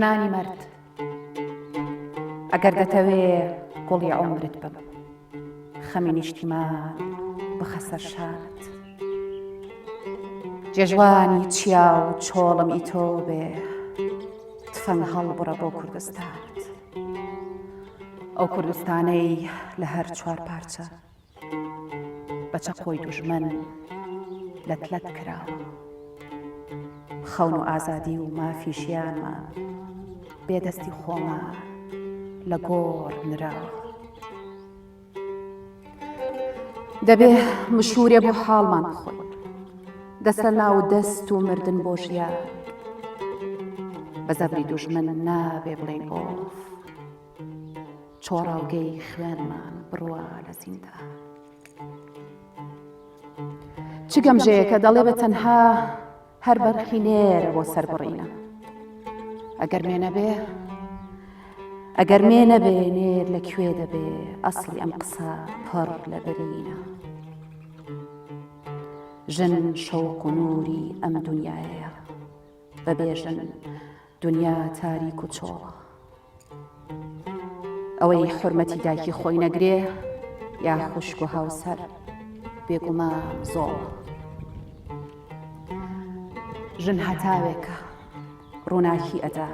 ژنانی مەرد ئەگەر دەتەوێ گوڵی عومرت بم خەمی نیشتیمان بخە سەر شانت جێژوانی چیا و چۆڵم ئی تۆ بێ تفەنگ هەڵبڕە بۆ کوردستانت ئەو کوردستانەی لە هەر چوار پارچە بە چەقۆی دوژمن لەت لەت کراوە. خەون و ئازادی و مافی ژیانمان بێ دەستی خۆمان لە گۆڕ نراوە. دەبێ مشوورێ بۆ حاڵمان بخۆین دەستە ناو دەست و مردن بۆ ژیان بە زەبری دوژمن نابێ بڵێین ئۆف. چۆڕاوگەی خوێنمان بڕوا لە زیندان. چ گەمژەیەکە دەڵێ بە تەنها هەر بەرخی نێرە بۆ سەربڕینە. ئەگەر مێ نەبێ ئەگەر مێ نەبێ نێر لە کوێ دەبێ ئەسڵی ئەم قسە پڕ لە برینە. ژن شەوق و نووری ئەم دنیایەیە. بەبێ ژن دنیا تاریک و چۆڵە. ئەوەی حورمەتی دایکی خۆی نەگرێ یا خوشک و هاوسەر بێگومان زۆڵە. ژن هەتاوێکە ڕووناکی ئەدا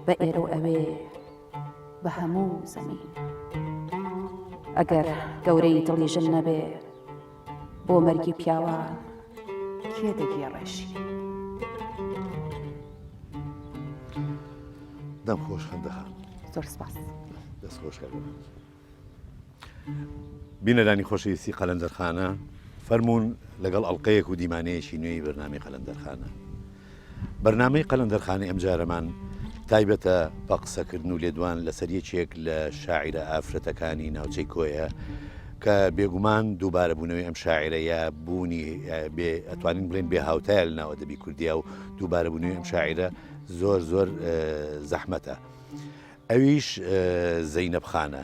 بە ئێرە و ئەوێ بە هەموو زەمین. ئەگەر گەورەی دڵی ژن نەبێ بۆ مەرگی پیاوان کێ دەگێڕێشی؟ دەم خۆش خەندەخان. زۆر سپاس. دەست خۆش کاکە. بینەرانی خۆشەویستی قەلەندەرخانە فەرموون لەگەڵ ئەڵلقەیەک و دیمانەیەکی نوێی بەرنامەی قەلەندەرخانە. بەرنامەی قەلەندەرخانەی ئەمجارەمان تایبەتە بە قسەکردن و لێدوان لەسەر یەکێک لە شاعیرە ئافرەتەکانی ناوچەی کۆیە کە بێگومان دووبارەبوونەوەی ئەم شاعیرە یا بوونی بێ ئەتوانین بڵێن بێ هاوتایە لە ناو ئەدەبی کوردیا و دووبارەبوونەوەی ئەم شاعیرە زۆر زۆر زەحمەتە. ئەویش زەینەب خانە.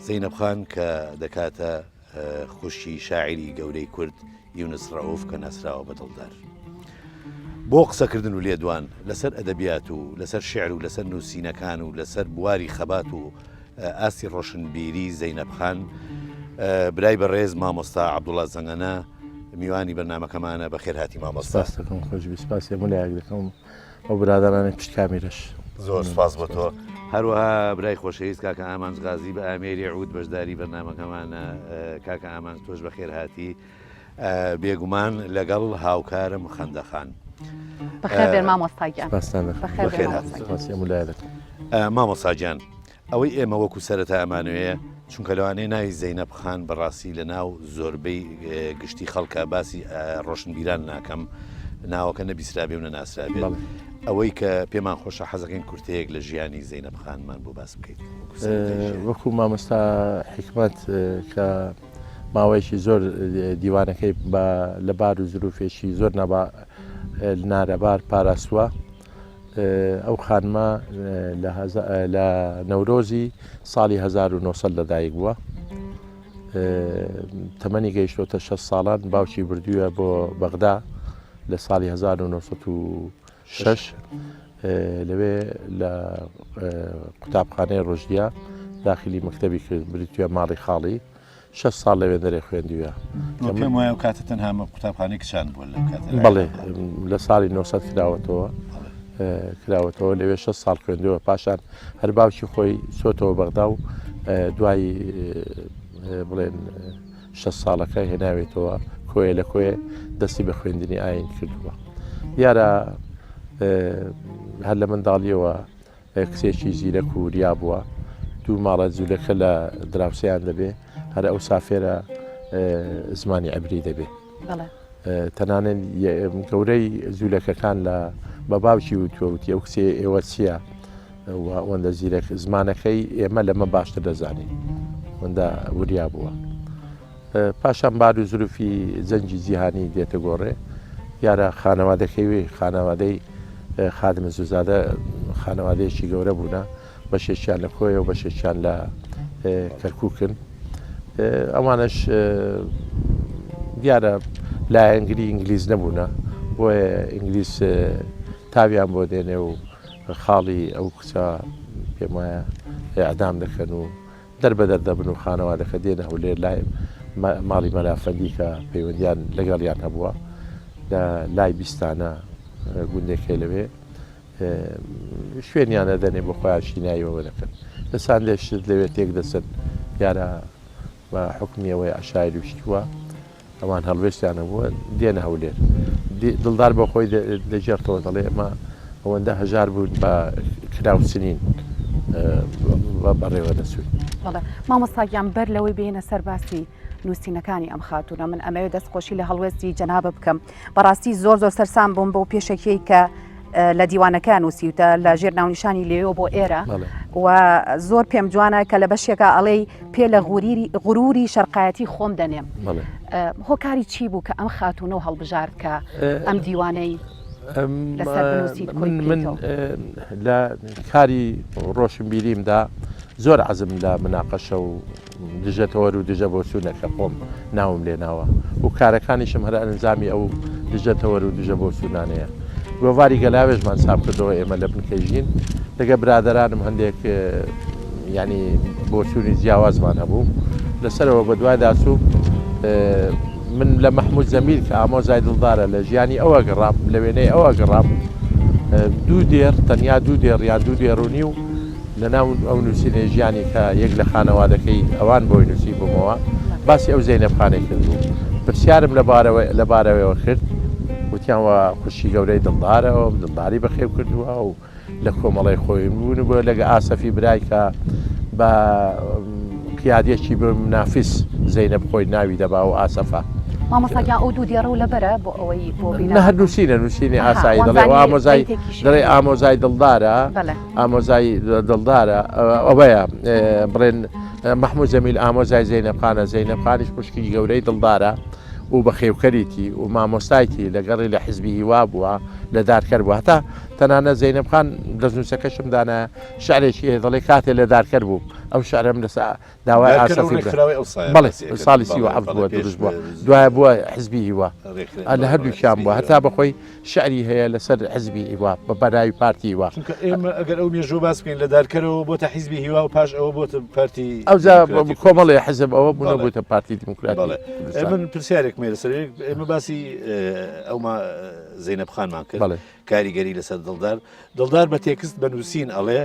زەینەب خان کە دەکاتە خوشکی شاعیری گەورەی کورد یونس ڕەئوف کە ناسراوە بە دڵدار. بۆ قسەکردن و لێدوان لەسەر ئەدەبیات و لەسەر شیعر و لەسەر نووسینەکان و لەسەر بواری خەبات و ئاستی ڕۆشنبیری زەینەب خان برای بەڕێز مامۆستا عەبدوڵا زەنگەنە میوانی بەرنامەکەمانە بەخێرهاتی مامۆستا. سپاس دەکەم خۆشبی سپاسی هەموو لایەک دەکەم. ئەو برادەرانەی پشت کامیرەش. زۆر سپاس بۆ تۆ. هەروەها برای خۆشەویست کاکە ئامانج غازی بە ئامێری عود بەشداری بەرنامەکەمانە. کاکە ئامانج تۆش بەخێر هاتی. بێگومان لەگەڵ هاوکارم خەندە خان. بەخێر بێن مامۆستا گیان. سپاستان دەکەم. بەخێر بێن بەخێر مامۆستا گیان. سپاسی هەموو لایەک دەکەم. مامۆستا گیان ئەوەی ئێمە وەکو سەرەتا ئەمانەوێ چونکە لەوانەیە ناوی زەینەب خان بەڕاستی لە ناو زۆربەی گشتی خەڵکە باسی ڕۆشنبیران ناکەم ناوەکە نەبیسرابێ و نەناسرابێت ئەوەی کە پێمان خۆشە حەزەکەین کورتەیەک لە ژیانی زەینەب خانمان بۆ باس بکەیت وەکو مامۆستا حیکمەت کە ماوەیەکی زۆر دیوانەکەی بە لە بار و زروفێکی زۆر نارەبار پاراستووە ئەو خانمە لە نەورۆزی ساڵی 1900 لەدایک بووە. تەمەنی گەیشتۆتە 6 ساڵان باوکی بردووە بۆ بەغدا لە ساڵی 1906 لەوێ لە قوتابخانەی ڕژدیا داخلی مەکتەبی کرد بریتە ماڵی خاڵی شەش ساڵ لەوێندەرێ خوێندوویە. تۆ پێم وایە ئەو کاتە تەنها قوتابخانەی کچان بووە لەو کاتە لە بەڵێ عێراقدا. لە ساڵی 900 کراوەتەوە کراوەتەوە لەوێ شەش ساڵ خوێندووە پاشان هەر باوکی خۆی چۆتەوە بەغدا و دوای بڵێن شەش ساڵەکە هێناوێتەوە کۆیە لە کۆیە دەستی بە خوێندنی ئاین کردووە دیارە هەر لە منداڵیەوە کچێکی زیرەک و وریا بووە. دوو ماڵە جولەکە لە دراوسێیان دەبێ، هەر ئەوسا فێرە زمانی عیبری دەبێ. تەنانەت گەورەی جولەکەکان لە بە باوکی وتووە وتی ئەو کچەی ئێوە چییە و ئەوەندە زیرەک زمانەکەی ئێمە لەمە باشتر دەزانین. ئەوەندە وریا بووە. پاشان بار و زروفی جەنگی جیهانی دێتە گۆڕێ، دیارە خانەوادەکەی وی خانەوادەی خادم زوزادە خانەوادەیەکی گەورە بوونە، بەشێکیان لە کۆیە و بەشێکیان لە کەرکووکن. ئەوانەش دیارە لایەنگری ئینگلیز نەبوونە، بۆیە ئینگلیز تاویان بۆ دێنێ و. خاڵی ئەو کچە پێم وایە ئێعدام دەکەن و دەربەدەر دەبن و خانەوادەکە دێنە هەولێر لای ماڵی مەلا فەندی کە پەیوەندیان لەگەڵیان هەبووە لە لای بیستانە گوندێک هەیە لەوێ شوێنیان ئەدەنێ بۆ خۆیان شینایی ئەوە دەکەن لە ساندێ شت لەوێ تێک دەچن دیارە بە حوکمی ئەوەی عەشایر و شتووە ئەوان هەڵوێستیان هەبووە دێنە هەولێر دڵدار بۆ خۆی دەگێڕتەوە دەڵێ ئێمە ئەوەندە هەژار بووین بە کراوچنین بەڕێوە دەچووین. بەڵێ مامۆستا گیان بەر لەوەی بێینە سەر باسی نووسینەکانی ئەم خاتوونە من ئەمەوێت دەستخۆشی لە هەڵوێستی جەنابە بکەم بەڕاستی زۆر زۆر سەرسام بووم بەو پێشەکیەی کە لە دیوانەکە نووسیوتە لە ژێر ناونیشانی لێوە بۆ ئێرە و زۆر پێم جوانە کە لە بەشێکا ئەڵێی پێ لە غروری شەرقایەتی خۆم دەنێم هۆکاری چی بوو کە ئەم خاتوونە و هەڵبژارد کە ئەم دیوانەی لەسەر بنووسیت من لە کاری ڕۆشنبیریمدا زۆر عەزم لە مناقەشە و دژە تەوەر و دژە بۆچوونە کە خۆم ناوم لێ ناوە و کارەکانیشم هەر ئەنجامی ئەو دژە تەوەر و دژە بۆچوونانەیە. گۆڤاری گەلاوێژمان چاپ کردەوە ئێمە لە بنکەی ژین لەگە برادەرانم هەندێک یانی بۆچوونی جیاوازمان هەبوو لەسەرەوە بەدوایدا چووم من لە مەحمود جەمیل کە ئامۆزای دڵدارە لە ژیانی ئەوە گەڕام لە وێنەی ئەوە گەڕام دوو دێڕ تەنیا دوو دێڕ یان دوو دێڕ و نیو لە ناو ئەو نووسینەی ژیانی کە یەک لە خانەوادەکەی ئەوان بۆی نووسیبوومەوە باسی ئەو زەینەب خانەی کردبوو. پرسیارم لە بارەوەیەوە کرد، وتیان وە خوشکی گەورەی دڵدارە و دڵداری بەخێو کردووە و لە کۆمەڵەی خۆی بوون و لەگە ئاسەفی برای کە بە قیادیەکی بە منافس زەینەب خۆی ناوی دەبا و ئاسەفە. مامۆستا گیان ئەو دوو دێڕە و لەبەرە بۆ ئەوەی بۆ بینەران. نە هەر نووسینە نووسینی ئاسایی دەڵێ و ئامۆزای دەڵێ ئامۆزای دڵدارە. ئامۆزای دڵدارە ئەوەیە بڵێن مەحموود جەمیل ئامۆزای زەینەب خانە، زەینەب خانیش خوشکی گەورەی دڵدارە و بەخێوکەریتی و مامۆستایتی لەگەڵی لە حزبی هیوا بووە لە دارکەر بووە هەتا تەنانەت زەینەب خان دەستنووسەکەشم دانایە شعرێکی هەیە دەڵێ کاتێ لە دارکەر بووم ئەو شعرەم لەسە داوای ئاسەفی بەڵێ ساڵی 37 بووە دروست بووە دوایە بووە حزبی هیوا لە هەردووکیان بووە هەتا بەخۆی شعری هەیە لەسەر حزبی هیوا بە بەناوی پارتی هیوا چونکە ئێمە ئەگەر ئەو مێژوو باس بکەین لە دارکەرەوە بۆتە حزبی هیوا و پاش ئەوە بۆتە پارتی ئەوجا کۆمەڵێ حزب ئەوە بوونە بۆتە پارتی دیموکراتی من پرسیارێک مێ لەسەر ئێمە باسی ئەوما زەینەب خانمان کرد کاریگەری لەسەر دڵدار دڵدار بە تێکست بە نووسین ئەڵێ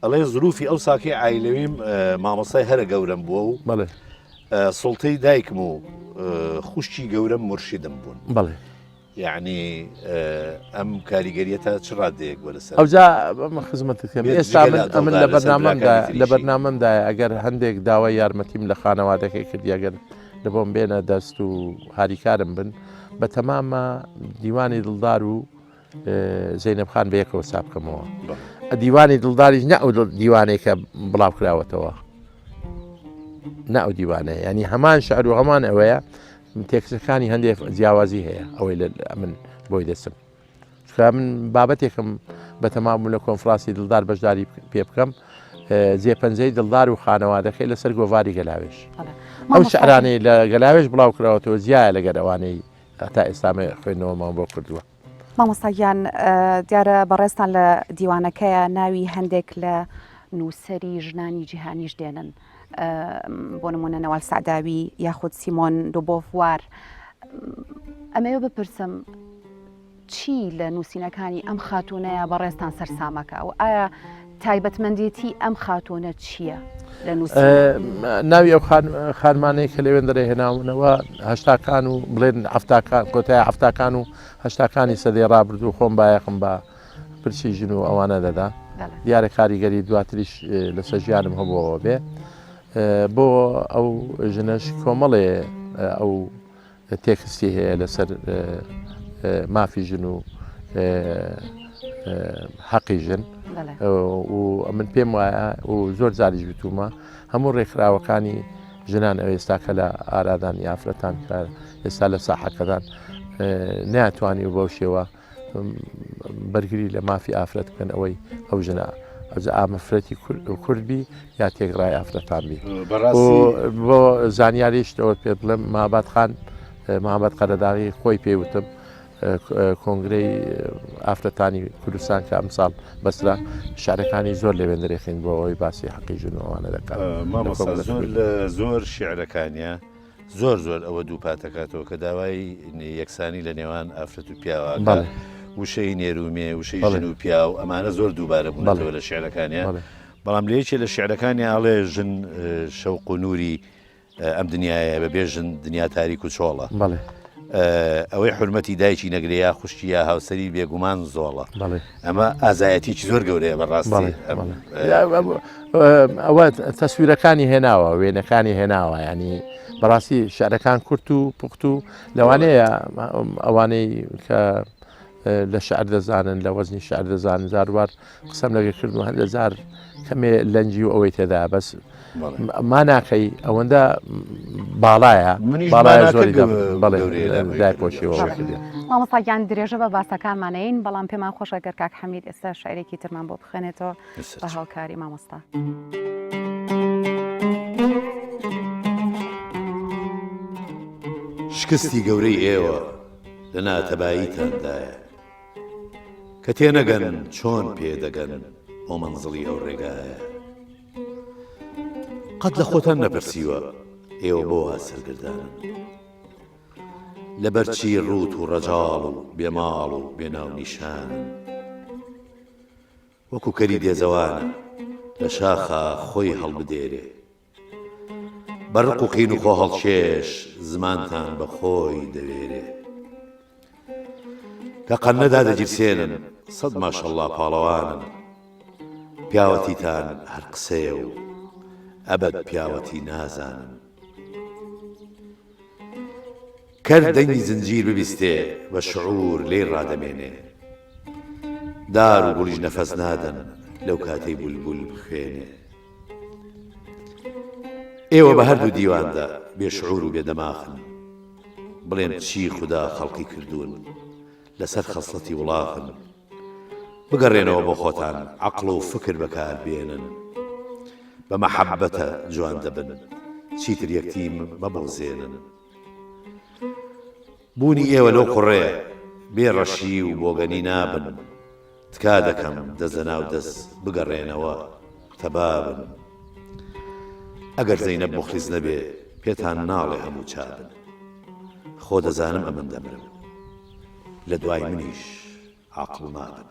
ئەڵێ زروفی ئەو ساکەی عایلەویم مامۆستای هەرە گەورەم بووە و بەڵێ سوڵتەی دایکم و خوشکی گەورەم مورشیدم بوون بەڵێ یعنی ئەم کاریگەریە تا چ ڕادەیەک بووە لەسەر ئەوجا ئەمە خزمەتت کەم ئێستا من ئەمن لە بەرنامەمدا لە بەرنامەمدایە ئەگەر هەندێک داوای یارمەتیم لە خانەوادەکەی کردی ئەگەر لە بۆم بێنە دەست و هاریکارم بن بە تەمامە دیوانی دڵدار و زەینەب خان بەیەکەوە چاپ بکەمەوە. دیوانی دڵداریش نە ئەو دیوانەی کە بڵاو کراوەتەوە نە ئەو دیوانەیە ینی هەمان شعر و هەمان ئەوەیە تێکسەکانی هەندێک جیاوازی هەیە ئەوەی لە من بۆی دەچم چکا من بابەتێکم بەتەما بوو لە کۆنفراسی دڵدار بەشداری پێ بکەم جێ پەنجەی دڵدار و خانەوادەکەی لەسەر گۆڤاری گەلاوێژ ئەو شعرانەی لە گەلاوێژ بڵاو کراوەتەوە جیایە لەگەر ئەوانەی هەتا ئێستا مە خوێندنەوەمان بۆ کردووە. مامۆستا گیان دیارە بەڕێزتان لە دیوانەکەیا ناوی هەندێک لە نووسەری ژنانی جیهانیش دێنن بۆ نمونە نەوال سەعداوی یاخود سیمۆن دوبۆڤوار ئەمەوێ بپرسم چی لە نووسینەکانی ئەم خاتوونەیە بەڕێزتان سەرسامەکە و ئایا تایبەتمەندێتی ئەم خاتوونە چییە لە نووسین؟ ناوی ئەو خانمانەی کە لەوێندەرە هێناونەوە هەشتاکان و بڵێن حەفتاکان کۆتای حەفتاکان و هەشتاکانی سەدەی ڕابردوو خۆم بایەخم بە پرسی ژن و ئەوانە دەدا دیارە کاریگەری دواتریش لەسەر ژیانم هەبووەوە بێ بۆ ئەو ژنەش کۆمەڵێ ئەو تێکستی هەیە لەسەر مافی ژن و حەقی ژن و من پێم وایە و زۆر جاریش بتومە هەموو ڕێکخراوەکانی ژنان ئەو ئێستا کە لە ئارادان یافرەتان کە ئێستا لە ساحەکەدان ناتوانانی و بەو شێوە بەرگری لە مافی ئافرەت بکەن ئەوەی ئەو ژنە ئەوجا ئامەفرەتی کورد بی یا تێکڕای ئافرەتان بی بۆ زانیاریش ئەوە پێ بڵێم مابات خان محەممەد قەرەداغی خۆی پێی وتم. کۆنگرەی ئافرەتانی کوردستان کە ئەمساڵ بەسرا شعرەکانی زۆر لەوێن دەرێخین بۆ ئەوەی باسی حەقی ژن و ئەوانە دەکات. مامۆستا زۆر لە زۆر شعرەکانیا زۆر زۆر ئەوە دووپاتەکاتەوە کە داوای یەکسانی لە نێوان ئافرەت و پیاوە وشەی نێرومێ وشەی ژن و پیاو ئەمانە زۆر دووبارە بوونەوە لە شعرەکانیان بەڵام لە یەکێ لە شعرەکانی ئاڵێ ژن شەوق و نووری ئەم دنیایە بە بێ ژن دنیا تاریک و چۆڵە. بەڵێ. ئەوەی حورمەتی دایکی نەگرێ یا خوشکی یا هاوسەری بێگومان زۆڵە. بەڵێ. ئەمە ئازایەتیی زۆر گەورەیە بەڕاستی. ئەوە تەسویرەکانی هێناوە وێنەکانی هێناوە ینی بەڕاستی شعرەکان کورت و پوخت و لەوانەیە ئەوانەی کە لە شعر دەزانن لە وەزنی شعر دەزانن جاروبار قسەم لەگە کرد و هەندێک جار کەمێ لەنجی و ئەوەی تێدا بەس ماناکەی ئەوەندە باڵایە باڵایە زۆری بەڵێ دایپۆشیەوە مامۆستا گیان درێژە بە باسەکانمانەین بەڵام پێمان خۆشە گەر کاک حەمید ئێستا شعرێکی ترمان بۆ بخوێنێتەوە بە هاوکاری مامۆستا. شکستی گەورەی ئێوە لە ناتەباییتاندایە. کە تێنەگەن چۆن پێدەگەن بۆ مەنزڵی ئەو ڕێگایە. قەت لە خۆتان نەپرسیوە ئێوە بۆ وا سەرگەردانن؟ لەبەر چی ڕووت و ڕەجاڵ و بێ ماڵ و بێ ناونیشانن؟ وەکو کەری دێزەوانە لە شاخا خۆی هەڵبدێرێ. بە ڕق و قین و خۆهەڵکێش زمانتان بە خۆی دەوێرێ. کە قەننە دادەگیرسێنن سەد ماشەڵڵا پاڵەوانن. پیاوەتیتان هەر قسەیە و ئەبەد پیاوەتی نازانن. کەر دەنگی زنجیر ببیستێ بە شعوور لێی ڕادەمێنێ. دار و گوڵیش نەفەس نادەن لەو کاتەی بولبول بخوێنێ. ئێوە بە هەردوو دیواندا بێ شعور و بێ دەماخن. بڵێم چی خودا خەڵقی کردوون لەسەر خەسڵەتی وڵاخن. بگەڕێنەوە بۆ خۆتان عەقڵ و فکر بەکار بێنن. بە مەحەبەتە جوان دەبن چیتر یەکتیم مەبڵزێنن. بوونی ئێوە لەو قوڕەیە بێ ڕەشی و بۆگەنی نابن. تکا دەکەم دەست لەناو دەست بگەڕێنەوە تەبا بن ئەگەر زەینەب موخلیس نەبێ پێتان ناڵێ هەموو چابن خۆ دەزانم ئەمن دەمرم لە دوای منیش عاقڵ نابن.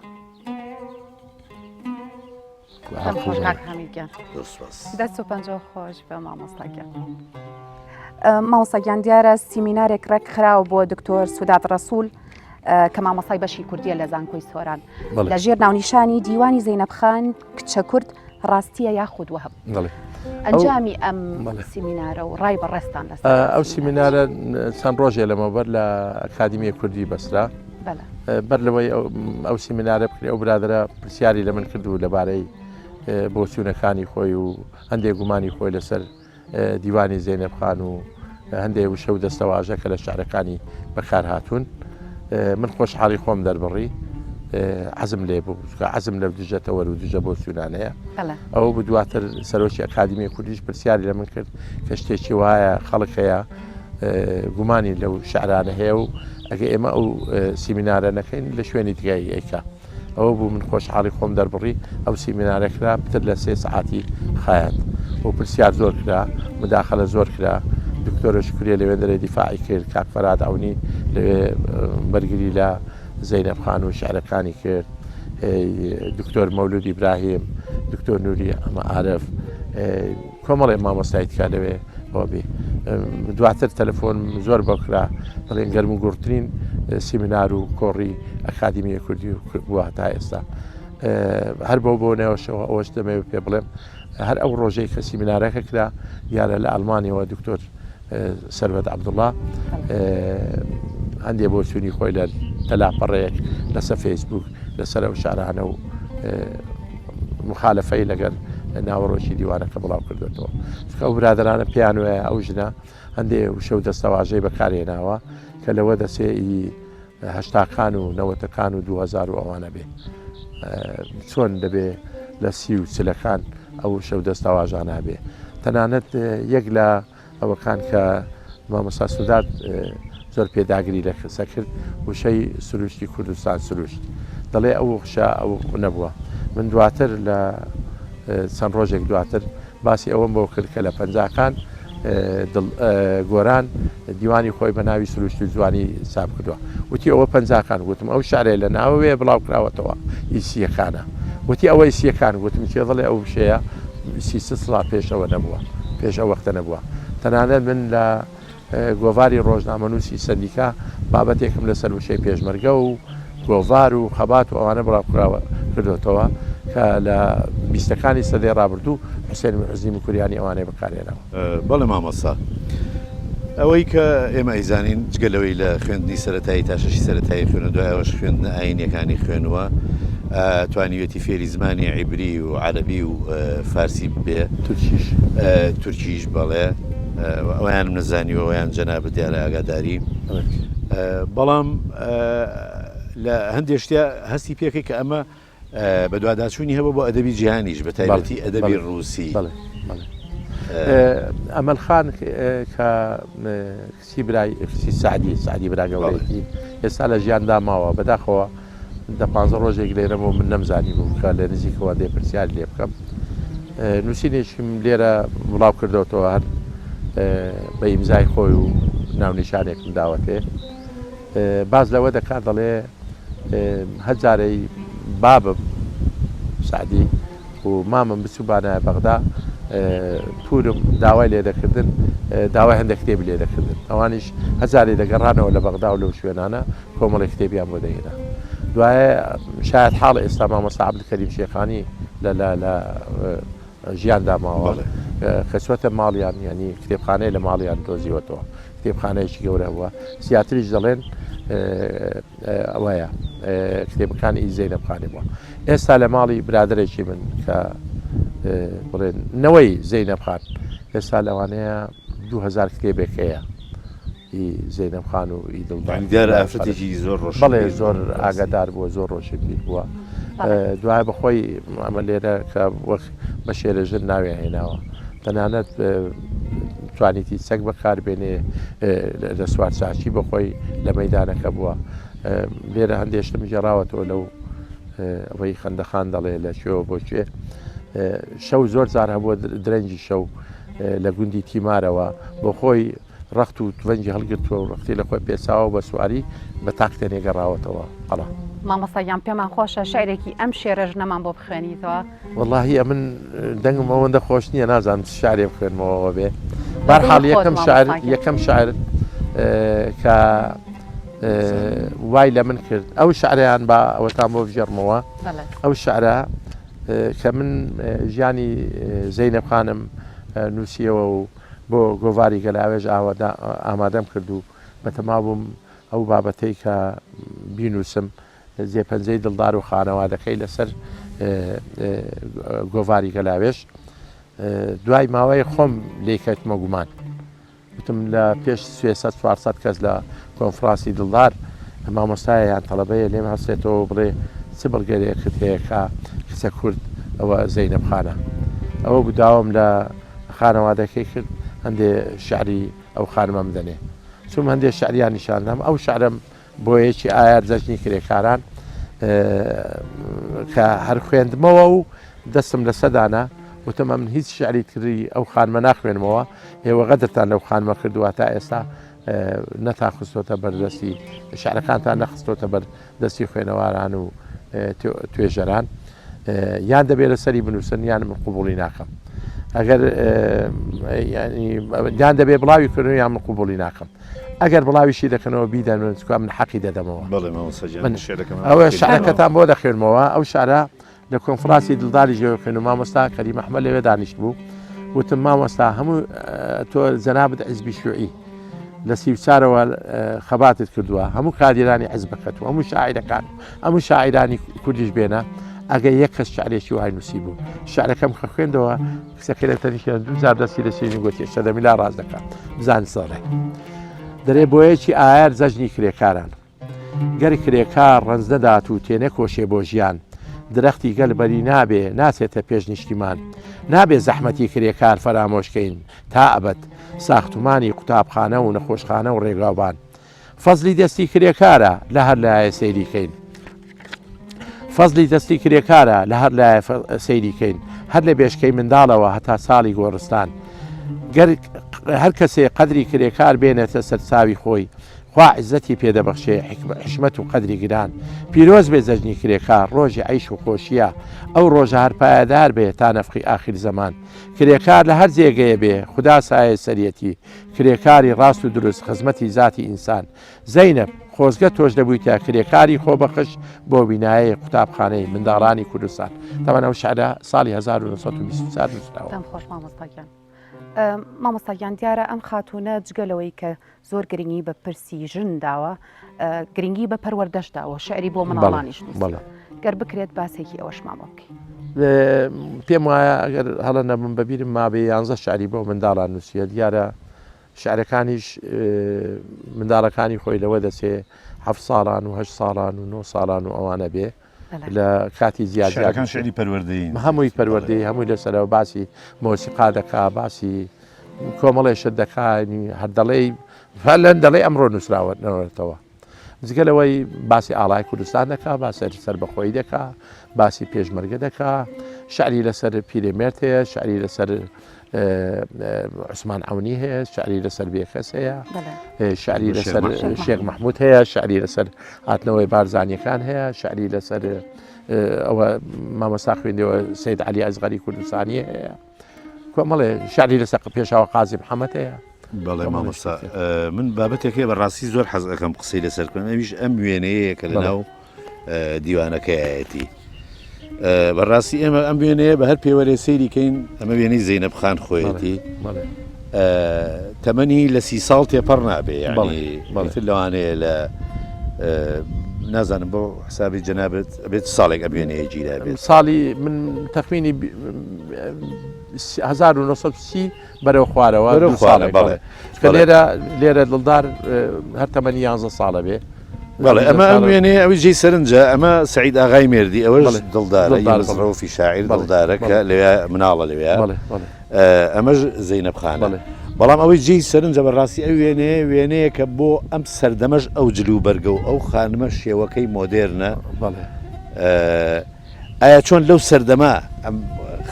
خۆش کاک حەمید گیان. زۆر سوپاس. دەست و پەنجە خۆش بێ مامۆستا گیان. مامۆستا گیان دیارە سیمینارێک ڕێک خراوە بۆ دکتۆر سوداد ڕەسوول کە مامۆستای بەشی کوردیە لە زانکۆی سۆران لە ژێر ناونیشانی دیوانی زەینەب خان کچە کورد ڕاستیە یاخود وەهم ئەنجامی ئەم سیمینارە و ڕای بەڕێزتان لەسەر ئەو سیمینارە چەند ڕۆژێ لەمەوبەر لە ئەکادیمیە کوردی بەسرا بەر لەوەی ئەو سیمینارە بکرێ ئەو برادرە پرسیاری لە من کرد و لەبارەی بۆچوونەکانی خۆی و هەندێک گومانی خۆی لەسەر دیوانی زەینەب خان و هەندێ وشە و دەستەواژە کە لە شعرەکانی بەکار هاتوون من خۆشحاڵی خۆم دەربڕی عزم لێ بوو چونکە عزم لە دژە تەوەر و دژە بۆ چوونانەیە ئەوە بوو دواتر سەرۆکی ئەکادیمی کوردیش پرسیاری لە من کرد کە شتێکی وایە خەڵک هەیە گومانی لەو شعرانە هەیە و ئەگە ئێمە ئەو سیمینارە نەکەین لە شوێنی دیگای ئەیکا ئەوە بوو من خۆشحاڵی خۆم دەربڕی، ئەو سیمینارە کرا پتر لە سێ سەعاتی خایاند و پرسیار زۆر کرا، مداخەلە زۆر کرا، دکتۆرە شوکریە لەوێندەرێ دیفاعی کرد، کاک فەرهاد عەونی لەوێ بەرگری لە زەینەب خان و شیعرەکانی کرد، دکتۆر مەولود ئیبراهیم، دکتۆر نوری عارف، کۆمەڵێ مامۆستای تکا لەوێ ئەوە بێ دواتر تەلەفۆن زۆر بۆ کرا دەڵێن گەرم و گوڕترین سیمینار و کۆڕی ئەکادیمیە کوردی بووە تا ئێستا هەر بەو بۆ نێوەشەوە ئەوەش دەمەوێت پێ بڵێم هەر ئەو ڕۆژەی کە سیمینارەکە کرا دیارە لە ئەڵمانیەوە دکتۆر سەروەت عەبدوڵا هەندێ بۆچوونی خۆی لە تەلاپەڕەیەک لەسەر فەیسبوک لەسەر ئەو شعرانە و مخالفەی لەگەر ناوەڕۆکی دیوانەکە بڵاو کردوێتەوە چونکە ئەو برادرانە پێیان وایە ئەو ژنە هەندێ وشە و دەستەواژەی بەکارهێناوە کە لەوە دەچێ ئی هەشتاکان و نەوەتەکان و 2000 و ئەوانە بێ چۆن دەبێ لە سی و چلەکان ئەو وشە و دەستەواژانە بێ تەنانەت یەک لە ئەوەکان کە مامۆستا سوداد زۆر پێداگری لە قسە کرد وشەی سروشتی کوردستان سروشت دەڵێ ئەو وشە ئەو نەبووە من دواتر لە چەند ڕۆژێک دواتر باسی ئەوەم بۆ کرد کە لە پەنجاکان گۆران دیوانی خۆی بە ناوی سروشت و جوانی چاپ کردووە وتی ئەوە پەنجاکان گوتم ئەو شعرەی لە ناوەوەیە بڵاو کراوەتەوە ئی سییەکانە وتی ئەوەی سییەکان گوتم کێ دەڵێ ئەو وشەیە 33 ساڵ پێشەوە نەبووە پێش ئەو وەختە نەبووە تەنانەت من لە گۆڤاری ڕۆژنامەنووسی سەندیکا بابەتێکم لەسەر وشەی پێشمەرگە و گۆڤار و خەبات و ئەوانە بڵاو کردۆتەوە کە لە بیستەکانی سەدەی ڕابردوو حوسێن حوزنی موکریانی ئەوانەی بەکارهێناوە. بەڵێ مامۆستا. ئەوەی کە ئێمە ئەیزانین جگە لەوەی لە خوێندنی سەرەتایی تا شەشی سەرەتایی خوێنە دوای ئەوەش خوێندنە ئایینیەکانی خوێنووە توانیویەتی فێری زمانی عیبری و عەرەبی و فارسی ببێ تورکیش تورکیش بەڵێ ئەویانم نەزانیوە ئەویان جەنابت دیارە ئاگاداری بەڵام لە هەندێک شتیا هەستی پێکەی کە ئەمە بەدواداچوونی هەبوو بۆ ئەدەبی جیهانیش بە تایبەتی ئەدەبی ڕووسی. ئەمەل خان کە کچی برای کچی سەعدی سەعدی برا گەورەیەتی ئێستا لە ژیاندا ماوە بەداخەوە دە پانزە ڕۆژێک لێرە بۆ من نەمزانی بوو کە لە نزیکەوە دێ پرسیار لێ بکەم نووسینێکیم لێرە بڵاو کردەوەتەوە هەر بە ئیمزای خۆی و ناونیشانێکم داوەتێ باس لەوە دەکات دەڵێ هەر جارەی بابم سەعدی و مامم بچووبانایە بەغدا پوورم داوای لێ دەکردن داوای هەندێک کتێبی لێ دەکردن ئەوانیش هەزارێ دەگەڕانەوە لە بەغدا و لەو شوێنانە کۆمەڵی کتێبیان بۆ دەهێنا دوایە شاید حاڵ ئێستا مامۆستا عەبدولکەریم شێخانی لە لە لە ژیاندا ماوە کە چوەتە ماڵیان یعنی کتێبخانەی لە ماڵیان دۆزیوەتەوە کتێبخانەیەکی گەورە هەبووە زیاتریش دەڵێن ئەوەیە کتێبەکانی ئی زەینەب خانی بووە ئێستا لە ماڵی برادێکی من کە بڵێن نەوەی زەینەب خان ئێستا لەوانەیە 2000 کتێبێک هەیە زەینەب خان و ئی دڵدار دیارە ئافرەتێکی زۆر ڕۆشنبیر بەڵێ زۆر ئاگادار بووە زۆر ڕۆشنبیر بووە دوای بەخۆی ئەمە لێرە کە وەک بە شێرەژن ناویان هێناوە تەنانەت توانیتی چەک بەکاربێنێ لە سوارچاکی بەخۆی لە مەدانەکە بووە لێرە هەندێک شتم گێڕاوەتەوە لەو ئەوەی خەندەخان دەڵێ لە کوێوە بۆ کوێ شەو زۆر جار هەبووە درەنگی شەو لە گوندی تیمارەوە بۆ خۆی ڕەخت و تفەنگی هەڵگرتووە و ڕەختی لە خۆی پێچاوە و بە سواری بە تاک تەنێ گەڕاوەتەوە قەڵا. مامۆستا گیان پێمان خۆشە شعرێکی ئەم شێرە ژنەمان بۆ بخوێنیتەوە. وەڵاهی ئەمن دەنگم ئەوەندە خۆش نییە نازانم چ شعرێ بخوێنمەوە بێ بارحاڵ یەکەم شعر یەکەم شعر کە وای لە من کرد ئەو شعریان با ئەوەتان بۆ بگێڕمەوە ئەو شعرە کە من ژیانی زەینەب خانم نووسیەوە و بۆ گۆڤاری گەلاوێژ ئامادەم کرد و بەتەما بووم ئەو بابەتەی کە بینووسم جێپەنجەی دڵدار و خانەوادەکەی لەسەر گۆڤاری گەلاوێژ دوای ماوەی خۆم لێی کەوتمە گومان وتم لە پێش 300 400 کەس لە کۆنفرانسی دڵدار مامۆستایە یان تەڵەبەیە لێم هەستێتەوە و بڵێ چ بەڵگەیەکت هەیە کە کچە کورد ئەوە زەینەب خانە ئەوە بوو داوام لە خانەوادەکەی کرد هەندێ شعری ئەو خانمەم بدەنێ چووم هەندێ شعریان نیشاندام ئەو شعرم بۆ یەکی ئایار جەژنی کرێکاران کە هەر خوێندمەوە و دەستم لەسەر دانا وتم ئەمن هیچ شعری تری ئەو خانمە ناخوێنمەوە ئێوە غەدرتان لەو خانمە کردووە تا ئێستا نەتان خستۆتە بەردەستی شعرەکانتان نەخستۆتە بەر دەستی خوێنەواران و توێژەران یان دەبێت لەسەری بنووسن یان من قوبوڵی ناکەم ئەگەر یان دەبێ بڵاوی کردن یان من قوبوڵی ناکەم ئەگەر بڵاویشی دەکەنەوە بیدەن من چکا من حەقی دەدەمەوە ئەوە شعرەکەتان بۆ دەخوێنمەوە ئەو شعرە لە کۆنفراسی دڵداری ژێوە خوێن و مامۆستا کەریم ئەحمەد لەوێ دانیشت بوو وتم مامۆستا هەموو تۆ جەنابت حزبی شوعی لە سیوچارەوە خەباتت کردووە هەموو کادیرانی حزبەکەت و هەموو شاعیرەکان هەموو شاعیرانی کوردیش بێنە ئەگەر یەک کەس شعرێکی وای نووسی بوو شعرەکەم کە خوێندەوە کچەکەی لە تەنیشتیان دوو جار دەستی لە سینی گوتی شەدەمیلا ڕاست دەکات بزان ساڵێ دەرێ بۆیەکی ئایار جەژنی کرێکاران گەر کرێکار ڕەنج نەدات و تێنەکۆشێ بۆ ژیان، درەختی گەل بەری نابێ، ناچێتە پێش نیشتیمان. نابێ زەحمەتی کرێکار فەرامۆش کەین تا ئەبەد، ساختومانی قوتابخانە و نەخۆشخانە و ڕێگاوبان. فەزلی دەستی کرێکارە لە هەر لایە سەیری کەین. فەزلی دەستی کرێکارە لە هەر لایە سەیری کەین هەر لە بێشکەی منداڵەوە هەتا ساڵی گۆڕستان. گەر هەر کەسێ قەدری کرێکار بێنێتە سەر چاوی خۆی خوا عیزەتی پێ دەبەخشێ حیکمەت و قەدری گران. پیرۆز بێ جەژنی کرێکار ڕۆژی عەیش و خۆشییە ئەو ڕۆژە هەر پایەدار بێ تا نەفخی ئاخیر زەمان. کرێکار لە هەر جێگەیە بێ خودا سایەی سەریەتی کرێکاری ڕاست و دروست خزمەتی زاتی ئینسان. زەینەب، خۆزگە تۆش دەبوویتە کرێکاری خۆبەخش بۆ بینایەی قوتابخانەی منداڵانی کوردستان. تەبعەن ئەو شعرە ساڵی 1924 نووسراوە. دەم خۆش مامۆستا گیان. مامۆستا گیان دیارە ئەم خاتوونە جگە لەوەی کە زۆر گرنگی بە پرسی ژن داوە گرنگی بە پەروەردەش داوە شعری بۆ مناڵانیش نووسیوە. گەر بکرێت باسێکی ئەوەشمان بۆ بکەی. پێم وایە ئەگەر هەڵە نەبم بە بیرم مابێ یانزە شعری بۆ منداڵان نووسیوە دیارە شعرەکانیش منداڵەکانی خۆی لەوە دەچێ هەفت ساڵان و هەشت ساڵان و نۆ ساڵان و ئەوانە بێ لە کاتی زیاد شعرەکان شعری پەروەردەیین هەمووی پەروەردەی هەمووی لەسەرەوە باسی مۆسیقا دەکا باسی کۆمەڵێ شت دەکا هەر دەڵێی فەلەن دەڵێ ئەمڕۆ نووسراوە نەوەتەوە جگە لەوەی باسی ئاڵای کوردستان دەکا باسی سەربەخۆیی دەکا باسی پێشمەرگە دەکا شعری لەسەر پیرێمێرد هەیە شعری لەسەر عوسمان عونی هەیە شعری لەسەر بێکەس هەیە شعری لەسەر شێخ مححمود هەیە شعری لەسەر هاتنەوەی بارزانیەکان هەیە شعری لەسەر ئەوە مامۆستا خوێندەوە سید علی ئەزغەری کوردستانی هەیە کۆمەڵێ شعری لەسەر پێشەوە قازی محەممەد هەیە. بەڵێ مامۆستا من بابەتێک هەیە بەڕاستی زۆر حەز ئەەکەم قسەی لەسەر بکەم ئەویش ئەم وێنەیە کە لەناو دیوانەکەیەتی بەڕاستی ئێمە ئەم وێنەیە بە هەر پێوەرێ سەیری کەین ئەمە وێنەی زەینەب خان خۆیەتی تەمەنی لە سی ساڵ تێپەڕ نابێ یعنی تر لەوانەیە لە نازانم بۆ حسابی جەنابت ئەبێت ساڵێک ئەم وێنەیە گیرا بێت ساڵی من تەخمینی 1930 بەرەو خوارەوە بەرەو خوارە بەڵێ چونکە لێرە لێرە دڵدار هەر تەمەنی یانزە ساڵە بێ بەڵێ ئەمە ئەم وێنەیە ئەوی جێی سەرنجە ئەمە سعید ئاغای مێردی ئەوەش دڵدارە ڕەوفی شاعیر دڵدارە کە لەوێ مناڵە لەوێ ئەمەش زەینەب خانە بەڵام ئەوەی جێی سەرنجە بەڕاستی ئەو وێنەیە وێنەیە کە بۆ ئەم سەردەمەش ئەو جل و بەرگە و ئەو خانمە شێوەکەی مۆدێرنە ئایا چۆن لەو سەردەمە ئەم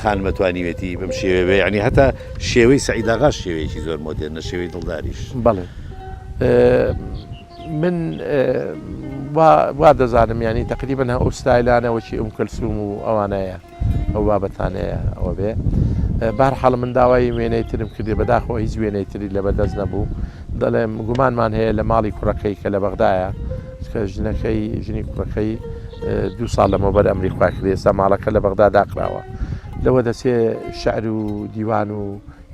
خانمە توانیوێتی بەم شێوەیە بێ یعنی هەتا شێوەی سەعید ئاغاش شێوەیەکی زۆر مۆدێرنە شێوەی دڵداریش. بەڵێ من وا دەزانم ینی تقریبا ئەو ستایلانە وەکی ئوم کەلسوم و ئەوانەیە ئەو بابەتانەیە ئەوە بێ بارحاڵ من داوای وێنەی ترم کردی بەداخەوە هیچ وێنەی تری لە بەدەست نەبوو دەڵێم گومانمان هەیە لە ماڵی کوڕەکەی کە لە بەغدایە کە ژنەکەی ژنی کوڕەکەی دوو ساڵ لەمەوبەر ئەمری خوا کرد ئێستا ماڵەکە لە بەغدا داخراوە لەوە دەچێ شعر و دیوان و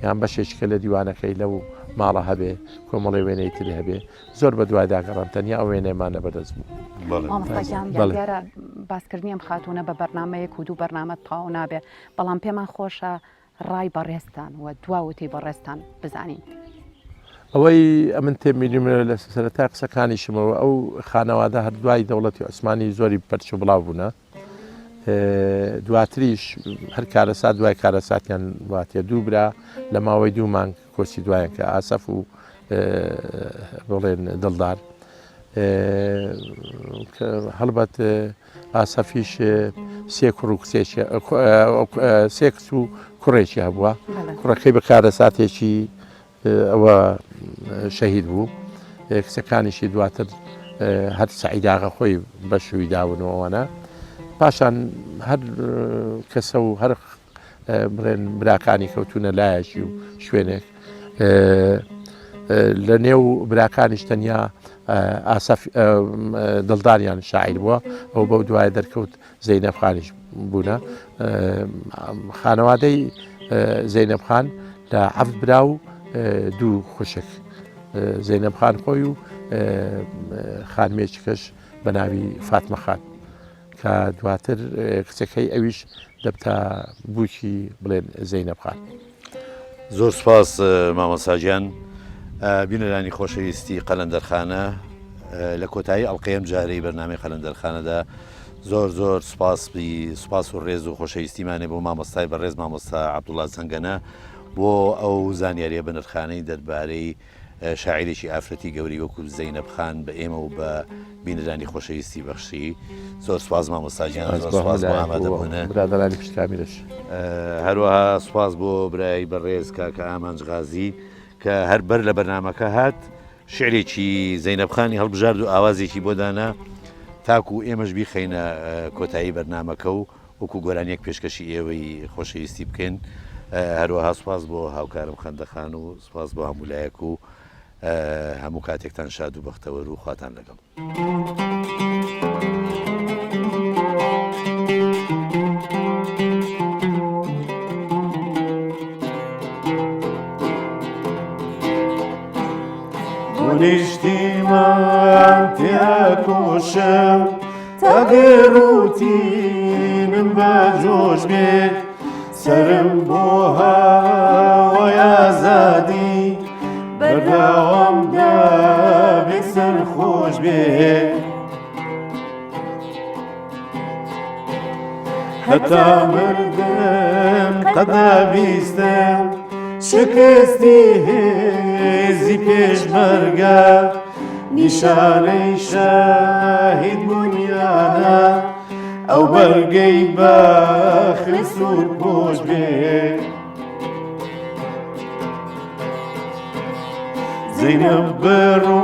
یان بەشێککە لە دیوانەکەی لەو ماڵە هەبێ کۆمەڵی وێنەی تری هەبێ زۆر بە دوایدا گەڕام تەنیا ئەو وێنەیەمان لەبەردەست بوو. مامۆستا گیان دیارە باسکردنی ئەم خاتوونە بە بەرنامەیەک و دوو بەرنامە تەواو نابێ بەڵام پێمان خۆشە ڕای بەڕێزتان و دوا وتەی بەڕێزتان بزانین. ئەوەی ئەمن تێبینیم لە سەرەتای قسەکانیشمەوە ئەو خانەوادە هەر دوای دەوڵەتی عوسمانی زۆری پەرچ و بڵاو بوونە دواتریش هەر کارەسات دوای کارەساتیان واتە دوو برا لە ماوەی دوو مانگ کۆچی دوایان کە ئاسەف و بڵێن دڵدار هەڵبەت ئاسەفیش سێ کوڕ و کچێکی سێ کچ و کوڕێکی هەبووە کوڕەکەی بە کارەساتێکی ئەوە شەهید بوو کچەکانیشی دواتر هەر سعیداغە خۆی بە شووی داون و ئەوانە پاشان هەر کەسە و هەر بڵێن براکانی کەوتونە لایەکی و شوێنێک لە نێو براکانیش تەنیا ئاسەف دڵداریان شاعیر بووە ئەو بەو دوای دەرکەوت زەینەب خانیش بوونە خانەوادەی زەینەب خان لە حەفت برا و دوو خوشک زەینەب خان خۆی و خانمێکیکەش بە ناوی فاتمە خان کە دواتر کچەکەی ئەویش دەبتە بووکی بڵێن زەینەب خان. زۆر سپاس مامۆستا گیان. بینەرانی خۆشەویستی قەلەندەرخانە لە کۆتایی ئەڵقەی ئەم جارەی بەرنامەی قەلەندەرخانەدا زۆر زۆر سپاس سپاس و ڕێز و خۆشەویستیمانێ بۆ مامۆستای بەڕێز مامۆستا عەبدوڵا زەنگەنە بۆ ئەو زانیاریە بەنرخانەی دەربارەی شاعیرێکی ئافرەتی گەورەی وەکو زەینەب خان بە ئێمە و بە بینەرانی خۆشەویستی بەخشی. زۆر سوپاس مامۆستا گیان، زۆر سوپاس بۆ ئامادەبوونت. برادەرانی پشت کامیرەش. هەروەها سوپاس بۆ برای بەڕێز کاکە ئامانج غازی کە هەر بەر لە بەرنامەکە هات شعرێکی زەینەب خانی هەڵبژارد و ئاوازێکی بۆ دانا تاکو ئێمەش بیخەینە کۆتایی بەرنامەکە و وەکو گۆرانیەک پێشکەشی ئێوەی خۆشەویستی بکەین. هەروەها سوپاس بۆ هاوکارم خەندەخان و سوپاس بۆ هەموو لایەک و هەموو کاتێکتان شاد و بەختەوەر و خواتان لەگەڵ. نیشتیمان تێکۆشم تا گەروتینم بە جۆش بێ سرم بۆ هاوای ئازادی بەردەوام دەبێ سەرخۆش بێ. هەتا مردم قەدا بیستم شکستی هێزی پێشمەرگە نیشانەی شەهید بوونیانە ئەو بەرگەی بە خوێن سوور پۆش بێ. زەینەب بڕۆ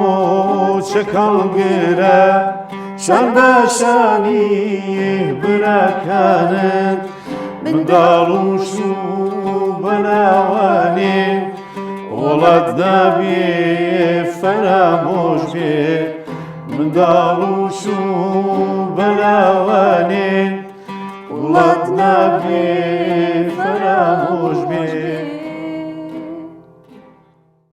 چەک هەڵگرە شان بە شانی براکانت منداڵ و شوو بە لاوانێ وڵات نابێ فەرامۆش بێ منداڵ و شوو بە لاوانێ وڵات نابێ فەرامۆش بێ.